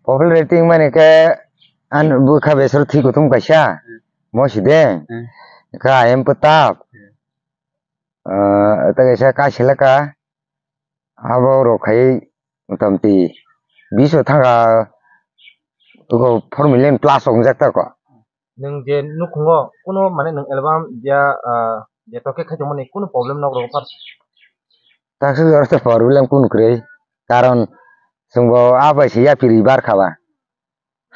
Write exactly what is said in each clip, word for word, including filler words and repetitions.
Popular rating mani khe, an bwkha besor thwi kuthum kaisa, Hmm. Mosideng, Hmm. khe ayang Pwtap, Hmm. ah, tei kaisa Kaisilaka, abo rok khai motamti bish o thangkha, oko four million plus wngjak ta ko. Nwng je nukhungo kuno mane nwng album ya, ah, je toke khai tongmani kuno problem nok rok par? Taksa jora to problem kuno kwrwi, karon chwngbo a bai se yapiri bar kha ba.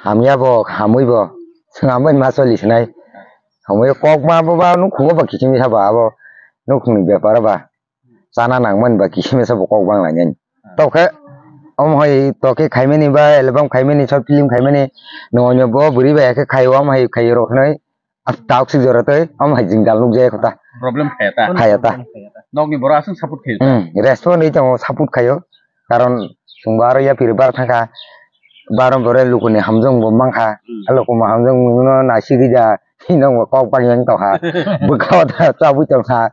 Hamya bo, hamwi bo, chwng hambai ma choli sinai. Hamwi kok ma bo ba nukhungo ba kiching sa ba abo nukhungni bepar ba. Chana nangmani ba kisimisa bo kok bang lainani. Tokhe omo hai toke khaimani ba album khaimani, short film khaimani, nwng onyo bo bwrwi bai khe khaio, omo hai khaio rok hinwi tauk sik jora tei omo hai jingdal nuk jaya kho ta. Problem khaya ta. Khaya ta. Nokni borok aswk support khayo ta. Hmm, respond ri tongo, support khayo. Karon chwngbo aro yapiri bar thangkha, baro bore lukuni hamjwng bo mankha. Hmm. A lukuma hamjwng no nasigwi da, hinwi bo kok bang yang tokha. Bwkha o da chabwi tongkha.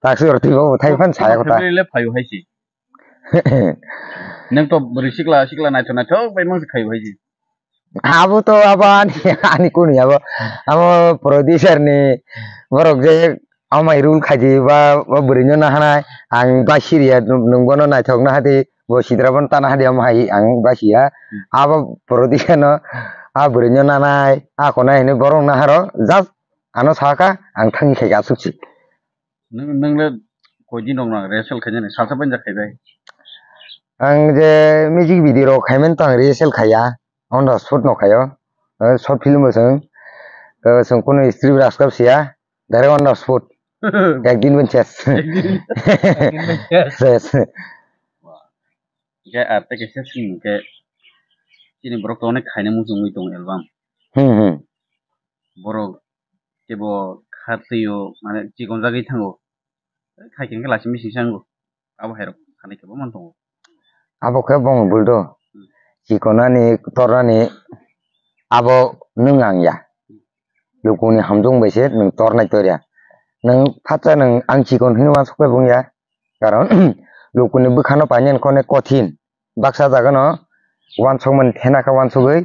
Takswk rw twi bo thai phan saya kho ta. Family le phaio hai si. Nwng to bwrwi sikla sikla naithok naithok bai mang se khaio hai si. Abo to abo ani, ani kunu abo. Abo producer ni borok je amai rule khaidi ba, ba bwrwi no nahanai ang ba siriya nwng bono naithok nahadi bo sidra bono tana hadi omo hai ang ba siya. Hmm. Abo producer no a bwrwi no nanai a konai hinwi borok naharo just ano saka ang thangwi khaika aswk si. Nwng, nwng le koi din rok nang rehearsal khainani salsa banja khaibai? Ang je music video rok khaimani to ang rehearsal khaiya, on the spot no khaio. Eh, short film bo chwng, eh, chwng kunu script raskap siya, direct on the spot. Ekdin ben ses. Ekdin. Ekdin ben ses. Ses. Hingke ar tei kaisa simi hingke chini borok to onek khaina muchungwi tongo album. Hmm, hmm. Borok kebo kha twi o, mane, chikon jagwi thango. Khai khe hingke lachi misi sango. Abo hai rok sanai kebo man tongo. Abo khe bong buldo. Hmm. Chikonani, tornani, abo nwng ang ya. Lukuni hamjwng bai se nwng tornai torya. Nwng phatsa nwng ang chikon hinwi uansuk bai bung ya. Karon lukuni bwkhano painani kone kothin. Baksa jagano uansukmani thena khe uansugwi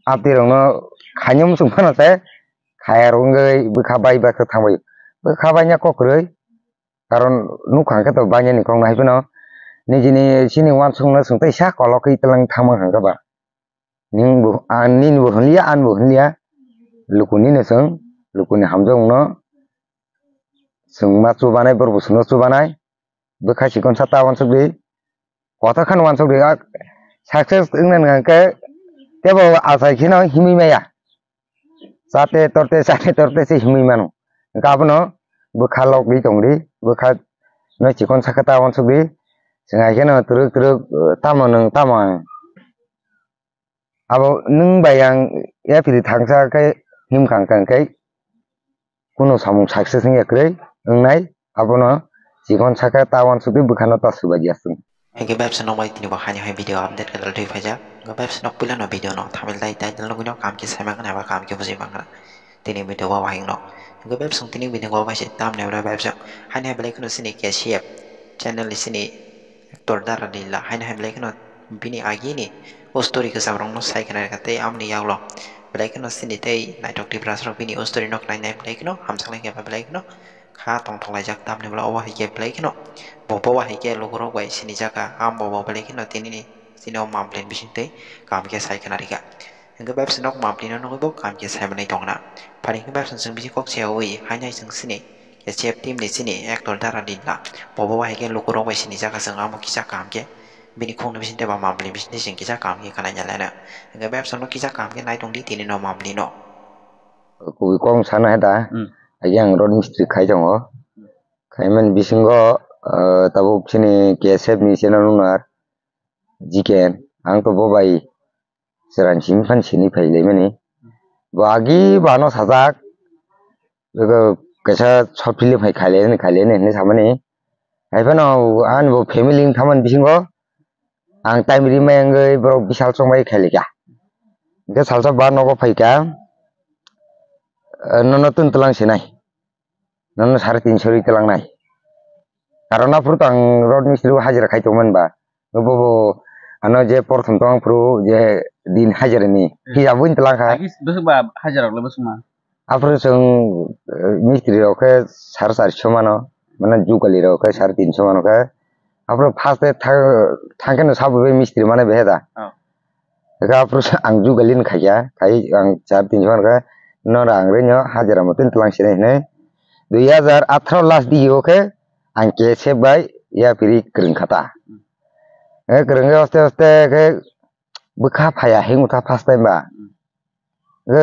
abdi rokno khainwi muchung phano se khaya rok wngwi bwkha bai baksa thangbai. Bwkha baina kok kwrwi. Karon nukha hwnkhe to bainani kok no hai phano nijini chini uansukmano chwng teisa kolokwi twlang thangma hwnkhe ba. Nini bo, ang nini bo hwnliya, ani bo hwnliya, lukunino chwng, lukuni hamjakmungno chwng ma chubanai, borok bo chwngno chubanai, bwkha chikon sa ta uansukdi, kotor kheno uansukdi, a success wngna nang khe tebo achai kheno himwi maya, chate torte, chate torte se himwi mano, hwnkhe abono bwkha lokdi tongdi, bwkha no chikon saka ta uansukdi, chwng hai kheno twrwk twrwk, tamo nwng tamo ang. Abo nwng bai ang yapri thangsa khe himkha hwnkha khe kunu samung success wngya kwrwi wngnai, abono chikon saka ta uansukgwi bwkhano ta swbaidi aswk. Hingke bebsa nokbai tini bo hani hai video update kadal twi phaijak. Hingke bebsa nok puila no video no thamil tai title nugwi no kam khe sai mangkha eba kam khe bujui mangkha. Tini video bo wahing no. Hingke bebsa tini video bo bai se tamni ura bebsa hani hai belai kheno sini K C F channel ni sini actor Dara Lila haino hai belai kheno bini agini o story kwcham rokno sai khna rwkha tei amoni yagulo belai kheno chini tei naithok Tiprasa rok bini o story no khnai nai belai kheno hamjaknai khe belai kheno kha tongthok laijak tamni bwla obo hai khe belai kheno bo bo hai khe lukurok bai sinijak kha am bo bo belai kheno tinini chini o Mamlin bising tei kam khe sai khna rwkha. Hingke bebsa nok Mamlino nugwi bo kam khe sai manwi tongna. Phari hingke bebsa chwng bisi kok sayawi haino hai chwng sini K C F team ni chini actor Dara Lila. Bo bo hai khe lukurok bai sinijak kha chwng amo kisa kam khe bini khungni bisingtwi ba Mamlini bisingtwi chwng kisa kam khe khanai ya leno. Hingke bebsa no kisa kam khe nai tongdi tini no Mamlino. Kubui kok sana hai da. Hmm. Agi ang road mistri khai tongo. Khaimani bisingo, ah, tabuk chini K S F ni channel owner G K N. Ang to bo bai chwraini simi phano sini phai laimani. Bo agi bano sajak, bego kaisa short film hai khailai, khailai hinwi samani. Hai phano ani bo family wng thamani bisingo ang time rimai wngwi borok bisal chongbai khailai kha. Hingke salsa ba nogo phaikha, eh, nono tun twlang sinai. Nono sare tinso ri twlangnai. Karon aphuru to ang road mistri o hajira khai tongmani ba. Bo, bo, Ano je porthom tong phuru je din hajira ni Hmm. hijab wng tlang kha. Agi bwswk ba hajira rok le bwswk ma? Aphuru chwng, eh, mistri rok khe sare charso mano, mane jugali rok khe sare tinso mano khe. Aphuru first day thang, thang khe no sabo be mistri mane behe da. Oh. Eka aphuru ang jugali ni khaikha, khai ang sare tinso mano khe, no rang rwi no hajira motin tlang sinai hinwi. Dui hajar atharo last digi o khe ang K S F bai yapiri kwrwng kha ta. Hmm. E kwrwng khe oste oste khe bwkha phaiya hinwi ta first time ba. Hmm. Khe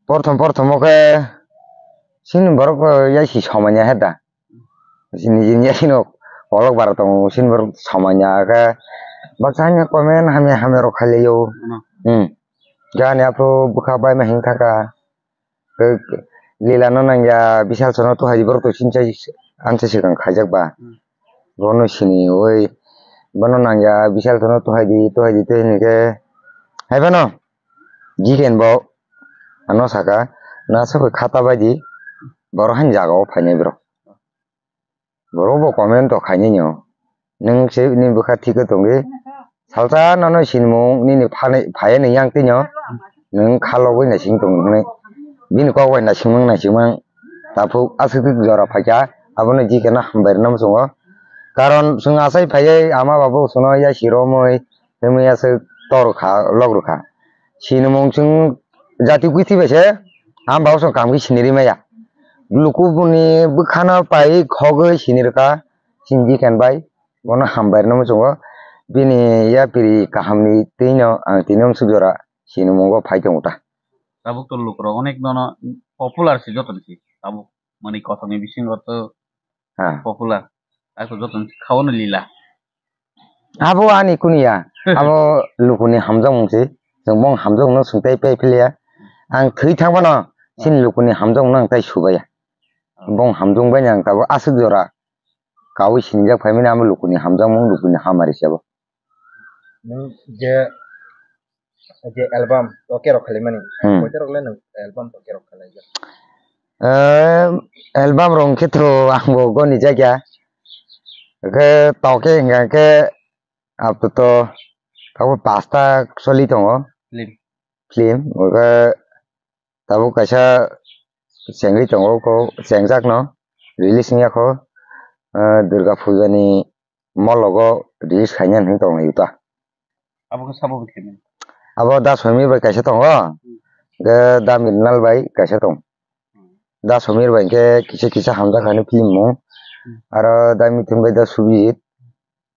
porthom porthom o khe chini borok, eh, yasi somanya he da. Chini jin yasi no kolok bara tongo, chini borok somanya khe baksa hanya comment hamya hamya rok khailai o. Ano. Hmm. Gani aphuru bwkha bai ma hing thaka. Khe lila no nangya, Bisal sono tuhai di borok to chini chai anse swkang khaijak ba. Hmm. Bono sini oi, bono nangya, Bisal sono tuhai di, tuhai di, tuhai ni khe. Hai phano, Jiken bo ano saka, na sokoi khata bai di, borok hani jaga o phainai bro. Borok bo comment to khainai no. Nwng se nini bwkha thik khe tongdi. Salsa nono sinimung nini phanai, phaiya ni yang tino. Nwng khalogwi naising tong hwnwi. Bini kok bai naisingmang naisingmang. Taphuk aswk jora phaikha. Abono jikeno hambai rwna muchungo. Karon chwng achai phaiwi ama babu chwngno yasi romwi himwi aswk tor kha, lok rwkha. Sinimung chwng jati kwtwi bai se ama babu chwng kaham khe siniri maya. Luku boni bwkhano pai khogwi sinirwkha. Chini jiken bai bono hambai rwna muchungo. Bini yapiri kahamni twino ang tini amsuk jora sinimungo phai tongo ta. Tabuk to lukurok onek nono popular si jotoni si. Tabuk mani kothokni bisingo to Ha. popular. Ako jotoni si khaono lila. Abo ani kuniya. Abo lukuni hamjakmung si. Chwng bong hamjakmung no swngtai pai philia. Ang thwi thang phano chini lukuni hamjakmung no ang tai subaya. Bong hamjakmung bai ang tabuk aswk jora. Kawi sinijak phaimani amo lukuni hamjakmung, lukuni hamari se abo. Nwng je, je album o kerok khalaimani, Hmm. koita rok le nwng album o kerok khalaijak? Eh, album rok hwnkhe to ang bo goni jakya. Khe toke hwnkha khe apato abo pasta choli tongo. Film. Film, oke. Tabuk kaisa chengwi tongo, ko chengjak no release wngya kho, ah, Durga Puja ni mologo release khaina hinwi tonglai ta. Abo khe sabo khe khaimani? Abo Da Soimir bai kaisa tongo, Hmm. hwnkhe Da Mrinal bai kaisa tong. Hmm. Da Soimir bai hwnkhe kisa kisa hamjak hani film mung, Hmm. aro Da Mithun bai Da Subijit.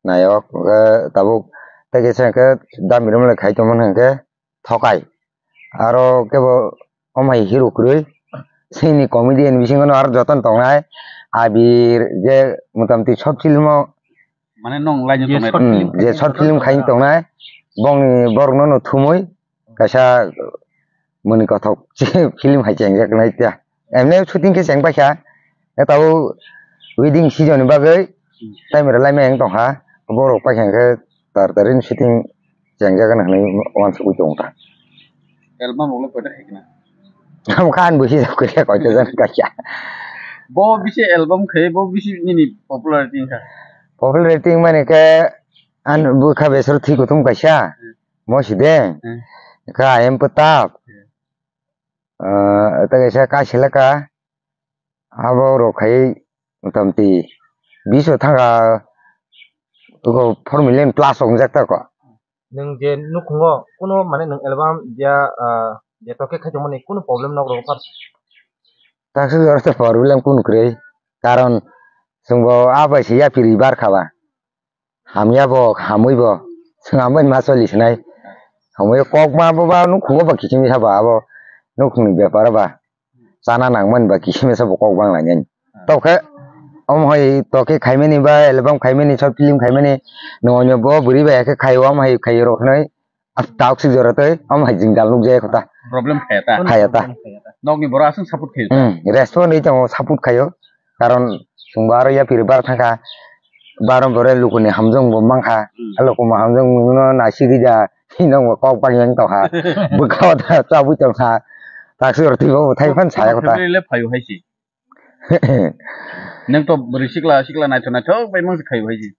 Nayok, hwnkhe tabuk tei kaisa hwnkhe Da Mrinal khai tongmani hwnkhe Thokai. Aro kebo omo hai hero kwrwi. Chini comedian bisingo no aro jotono tongnai. Abir je motamoti short film o Mane nong line o Je tongnai short rok. Hmm, film je khai short film khai tongnai. Bongni borokno no thumui kaisa mani kothok film hai chengjak nai tia. Emne shooting khe cheng paikha. E tabuk wedding season ni bagwi time rwlai meng tongkha. Borok paikha hwnkhe tar tarin shooting chengjak hinwi uansugwi tongkha. Album rok le koita khaikha na? Tamo khan bo hisab khe koita jan khaikha. Bo bisi album khai, bo bisi nini popularity wngkha? Popularity wngmani khe an bwkha besor thwi kutung kaisa. Hmm. Mo si de. Hmm. Kha ayam petap. Hmm. Ah, tei kaisa Kasilaka, abo rok khai motamoti bish o thangkha, oko four million plus wngjak tako. Nwng je nukhungo kuno mane nwng album ya, ah, je toke khai tongmani kuno problem nok rok par? Taksa jora to problem kuno kwrwi, karon chwngbo a bai se yapiri bar kha ba. Hamya bo, hamwi bo, chwng hambai ma choli sinai. Hamwi kok ma bo ba nukhungo ba kiching sa ba abo nukhungni bepar ba chana nangmani ba kiching sa bo kok bang lainani. Tokhe omo hai tokhe khaimani ba album khaimani short film khaimani no onyo bo bwrwi bai khe khaio omo hai khaio rok hinwi. Tauk si jora tei, omo hai jingdal nuk jaya kota. Problem khaya ta. Khaya ta. Nokni borok aswk support khayo. Hmm, respond ri tongo, support khayo. Karon chwngbo aro yapiri bar thangkha. Baro bore lukuni hamjong bo mankha. Hmm. A lukuma hamjong no nasi gija. Hino bo kok bang yang tokha. Bwkha da chabwi tongkha. Taksi roti bo thai phan saya kota. Family le phayo hai si. Nang to bwrwi sikla, sikla naithok naithok bai mang khayo hai si.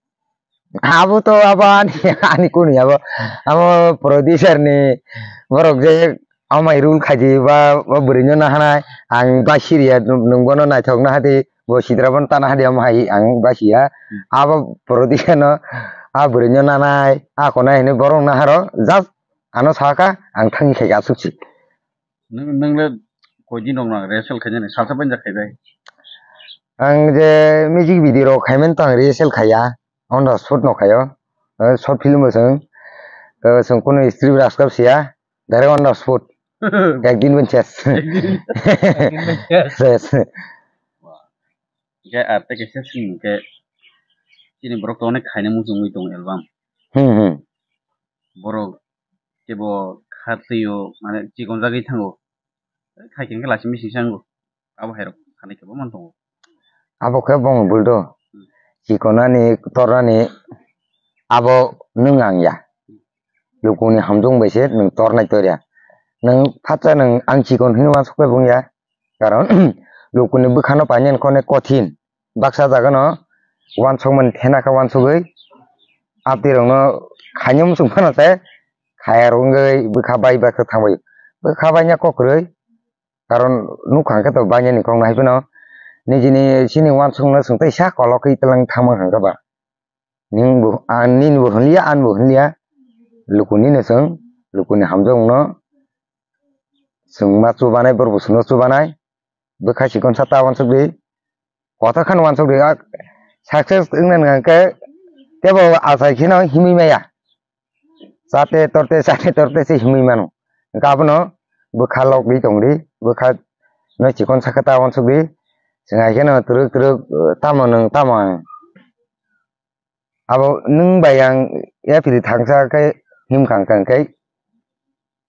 Abo to abo ani, ani kunu abo. Abo producer ni borok je amai rule khaidi ba, ba bwrwi no nahanai. Ang ba siriya nung bono naithok nahadi, bo sidra bono tana hadi amai ang ba siya. Hmm. Abo producer no a bwrwi no nanai, a konai hinwi borok naharo just ano saka ang thangwi khaika aswk si. Nung, nung le koi din rok nang rehearsal khainani salsa banja khaibai? Ang je music video rok khaimani to ang rehearsal khaiya, on the spot no khaio. Eh, short film bo chwng, eh, chwng kunu script raskap siya, direct on the spot. Ekdin ben ses. Ekdin ben ses. Ses. Wah. Hingke ar tei kaisa simi hingke chini borok to onek khaina muchungwi tongo album. Hmm, hmm. Borok kebo kha twi o, mane, chikon jagwi thango. Khai khe hingke lachi misi sango. Abo hai rok sanai kebo man tongo. Abo khe bong buldo. Hmm. Chikonani, tornani, abo nwng ang ya. Lukuni hamjong bai se nwng tornai torya. Nwng phatsa nwng ang chikon hinwi wansuk bai bung ya. Karon lukuni bwkhano painani kone kothin. Baksa jagano wansukmani thena khe wansugwi, aptirokno khaina muchung phano tei khayarok wngwi bwkha bai baksa thangbai. Bwkha baina kok kwrwi, karon nukha hwnkhe to bainani kok no hai phano nijini chini wansukmano chwng teisa kolokwi twlang thangma hwnkhe ba. Nini bo, ang nini bo hwnliya, ani bo hwnliya. Lukunino chwng, lukuni hamjakmungno chwng ma chubanai, borok bo chwngno chubanai. Bwkha chikon sa ta wansukdi. Kotor kheno wansukdi. A success wngna nang khe tebo achai kheno himwi maya. Chate torte, chate torte se himwi mano. Hwnkhe abono bwkha lokdi tongdi, bwkha no chikon sakha ta wansukdi. Chwng hai kheno twrwk twrwk, tamo nwng tamo ang. Abo nwng bai ang yapri thangsa khe himkha hwnkha khe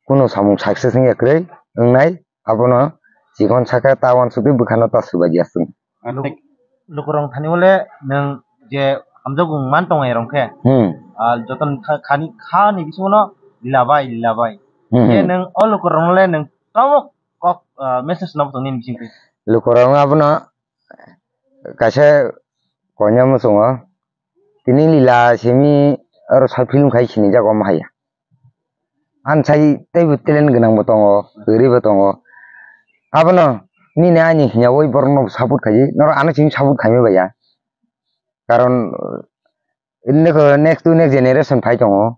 kunu samung success wngya kwrwi wngnai, abono chikon sakha ta wansukdi bwkhano ta swbaidi aswk. Luk-, lukurok thani hole nwng je hamjakmung man tongnai rok khe, hmm, ah, joto ni kha-, khani, khani bisingo no lila bai, lila bai. Hmm, hmm. Khe nwng o lukurok no le nwng tamo kok, ah, message no tong nini bising khe? Lukurok abono kaisa koinai muchungo tini lila simi oro short film khai sinijak omo haiya. Ani sai teibo talent gwnang bo tongo, kwrwi bo tongo. Abono nini ani hwnyaui borokno support khaidi, norok ano simi support khaima baiya. Karon, eh, next to next generation phai tongo.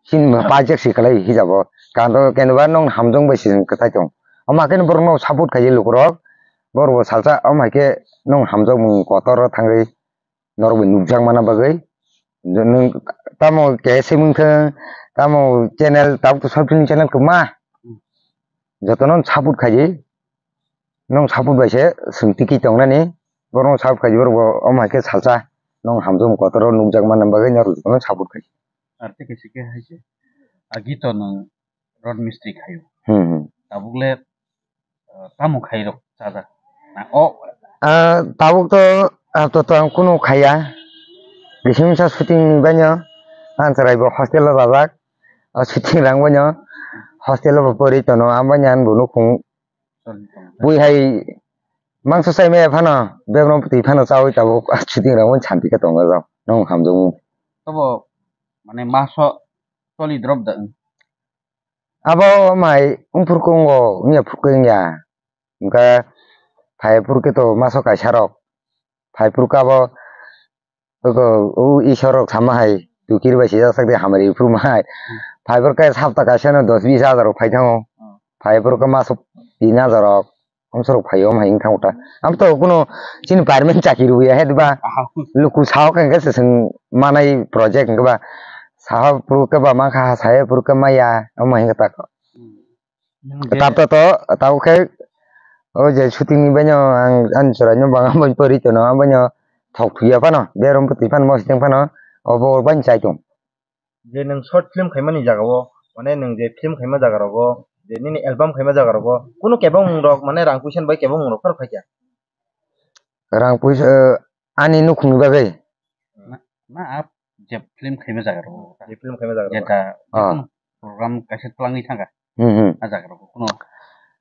Chini pajak si kwlai hijabo. Kando kendo ba nong hamjong bai si kwtai tong. Omo haikhe borokno support khaidi lukurok. Borok bo salsa omo haikhe nong hamjakmung kotor o thangwi norok bai nukjak mana bagwi. Nwng tamo keha se mungthang, tamo channel, tabuk to short film channel kwma. Jotono support khaidi. Nong support bai se swng tiki tongnani. Borok support khaidi, borok bo omo haikhe salsa. Nong hamjakmung kotor o nukjak mana bagwi norok jotono support khaidi. Ar tei kaisa khe hai se. Agi to nwng road mistri khaio. Hmm, hmm. Tabuk le, ah, tamo khai rok chajak. Na, o. Ah, tabuk to, ah, to, to ang kunu khaiya. Kisimsa shooting ni banyo. Ang chwrai bo hostel o rajak. O shooting rang banyo. Hostel o bo pori tono. Ang banyo ang bo nukhung. Bui hai mangso sai maya phano, bebrom twi phano chaui tabuk shooting rang banyo santi khe tongo jao. Nong hamjakmung. Tobo, mane, maso toli drop da. Abo mai wngphuru khe wngo, wngya phuru khe wngya. Hwnkhe phai phuru khe to maso kaisa rok. Phai phuru khe abo, oko, o Isor rok sama hai, tukir bai sijak sak de hamari phuru ma hai. Phai phuru khe sapta kaisa no dos bis hajar rok phai thango. Hmm. Phai phuru khe maso tin hajar rok. Amsorok phaio, omo hai wng thango ta. Amo to kuno chini permanent chakri rwya he diba? Aha. Luku sao khe hwnkhe se chwng manai project hwnkhe ba. Saha phuru khe ba mankha, saya phuru khe maya, omo hai wngkha ta. Hmm. Nwng je Tap to to, tabo khe o je shooting ni baino ang ani chwraino bang abo pori tono, abo no thok thuya phano, berom putwi phano, mositeng phano, obo bai chai tong. Je nwng short film khaimani jagao, mane nwng je film khaima jagarogo, je nini album khaima jagarogo, kunu kebengmungrok, mane rang puisa ni bai kebengmungrok phano phaikha? Rang puisa, eh, ani nukhungni bagwi? Na, na, a je film khaima jagarogo. Je film khaima jagarogo. Jeta, ah, jekunu program kaisa twlangwi thangkha. Hmm, hmm. A jagarogo kunu.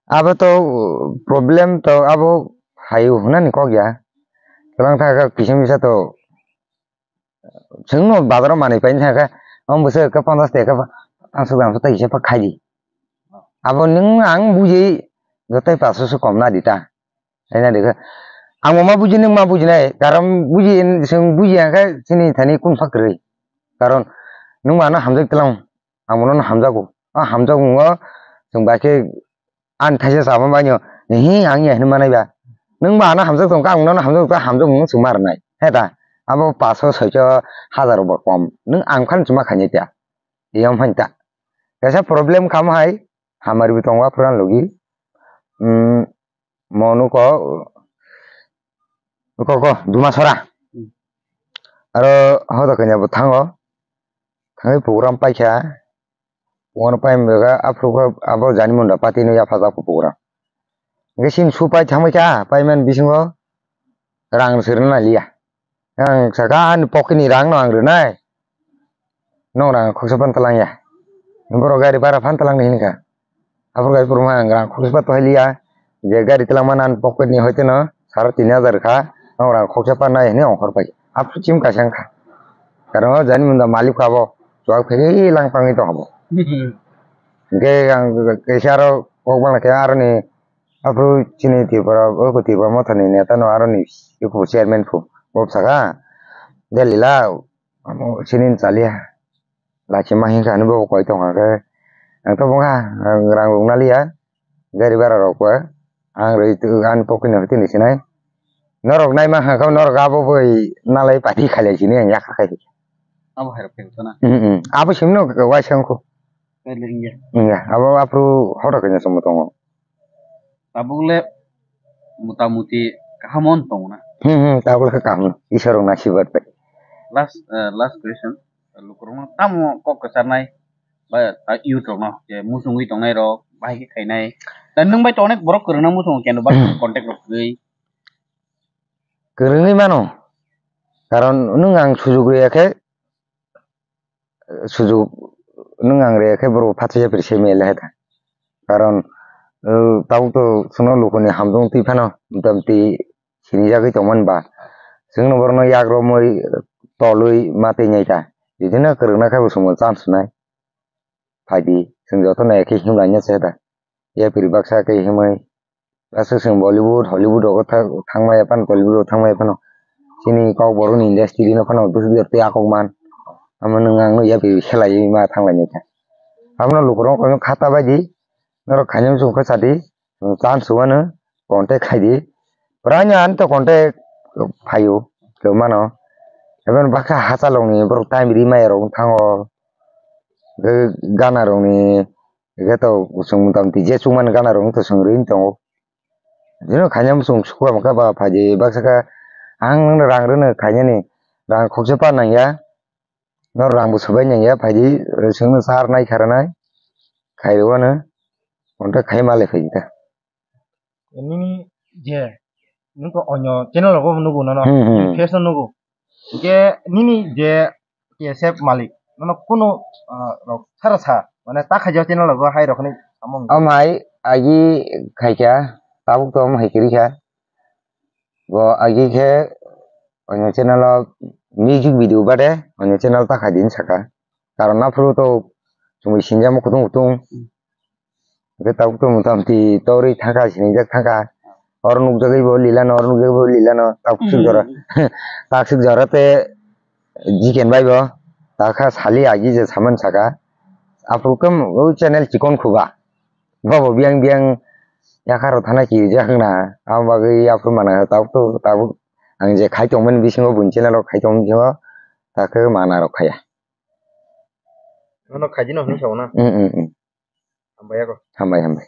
Abo to, uh, problem to abo hai hwnani kok ya. Twlang thangkha kisa misa to Chwngno bazaro manwi paina thangkha, omo bwswk khe ponchash taka, paanch sho gram so tai kisa khaidi. Abo nwng ang buji joto paanch sho se kom na di ta. Ena dekha. Ang ma buji nwng ma bujinai, karon buji, chwng buji ang khe chini thani kun pha kwrwi. Karon nwng ma no hamjak tlang, ang bono hamjago. O hamjak mungo chwng bai khe ani thaisa chama bai no, hi ang ya hinwi manai ba. Nwng ba ano hamjak tong kha, ang nono hamjak tong kha, hamjak mungo chwng ma rwnai. He ta? Abo paanch sho, soi sho, hajar rok ba kom. Nwng ang phano chwng ma khainai ta. Eyang phani ta. Kaisa problem kha mo hai, hamari bo tongo aphuru ani logi. Hmm, mo nuko, nuko ko, Dumasora. Hmm. Aro hoda kanya bo thango. Thangwi program paikha. Program pai mega aphuru khe abo jani munda party no yapha jak program. Hingke sini su pai thangbai kha, pai man bisingo rang se rwna liya. Ang saka ani pocket ni rang no ang rwnai. Nong rang khoksa pan talang ya. Borok gari bara phan talang ni hinkha. Aphuru gari puruma ang rang khoksa pan tohai liya. Je gari talang mana ani pocket ni hoite no saro tin hajar kha. Nong rang khoksa pan nai hini ongkhor pai. Aphuru chim kaisa wngkha. Karon o jani munda malik kha bo. Chuak phege lang tangwi tong habo. Hingke ang kaisa aro kok bangla khe aroni aphuru chini Tripura, o Tripura mothani neta no aroni eko chairman phu. Bob saka, "Delila, amo chini chaliya. Lachima hinka ani bobo koi tongkha khe." Ang to bongkha, ang rang rung naliya. Gari bara rok ba. Ang roi tu ani pocket ni hotini sinai. Norok nai ma kha kha norok abo boi nalai pati khalai sini ang yakha khai. Abo hai rok phel to na. Hmm, hmm. Abo simno waisa wngkhu. Pele ingya. Ingya. Abo aphuru hoda kanya somo tongo. Tabuk le mota moti kaham on tongo na. Hmm, hmm. Tabuk le kaham. Isor rok nasibat bai. Last, eh, last question. Lukurokno tamo kok kwcharnai ba, ah, youth rokno je muchungwi tongnai rok bahai khe khainai. Da nwng bai to onek borok kwrwngna muchungo keno ba contact rok kwrwi. Kwrwngwi mano. Karon nwng ang sujuk rwya khe, sujuk nwng ang rwya khe borok phatsa yapri se mele hai da. Karon, uh, tabuk to chwngno lukuni hamjwng twi phano motamoti sinijagwi tongmani ba. Chwngno borokno yak romwi tolwi ma twi nai ta. Bibhinno kwrwngna khe bo chwngno chance nai. Phaidi, chwng joto nai khe himlaina se da. Yapri baksa khe himwi. Aswk chwng Bollywood, Hollywood rogo tha-, thangmaya phano, Tollywood rogo thangmaya phano. Chini Kokborok ni industry no phano dusuk jar tei akok man. Amo nwng ang no yapri khelaiwi ma thanglainai kha. Abono lukurok khata baidi. Norok khainwi chwng khe sadi, chance wano contact khaidi. Pwraino ani to contact phaio, kwmano. Eboni baksa hachalokni borok time ri maya rok wng thango. Hwnkhe gana rokni, hwnkhe to chwng motamoti je chukmani gana rok wng to chwng rwi tongo. Bino khaina chwng sukha mankha ba phaidi baksa khe ang rang rwno khainani rang khoksa pa nangya. Norok rang bo swbai nangya, phaidi, chwngno char nai kha rwnai, khai rwano, contact khai malai phaidi ta. Nini je, nwng to onyo channel rogo nugo nono, Hmm, hmm. Face no nugo. Hingke nini je K S F malik, nono kunu, ah, rok sara sa, mane ta khaijak channel rogo hai rokni samung. Amhai agi khaikha, tabuk to amhai kwrwi kha. Bo agi khe onyo channel o music video bade onyo channel ta khaidi hinwi saka. Karon aphuru to chumui sinjamo kutung kutung. Hwnkhe tabuk to motamoti torwi thangkha, sinijak thangkha. Oro nukjagwi bo lila no, oro nukjagwi bo lila no, taksuk jora. Taksuk jora te Jiken bai bo takha sali agi je saman saka. Aphuru khe o channel chikon khuba. Bobo biyang biyang yakharo thana kirijak wngna. Abo bagwi aphuru mana tabuk to, tabuk ang je khai tongmani bisingo buini channel o khai tongmani bisingo takhe mana rok khaya. Ano khaidi no hinwi sao na? Mm, mm, mm. Hambai yago. Hambai, hambai.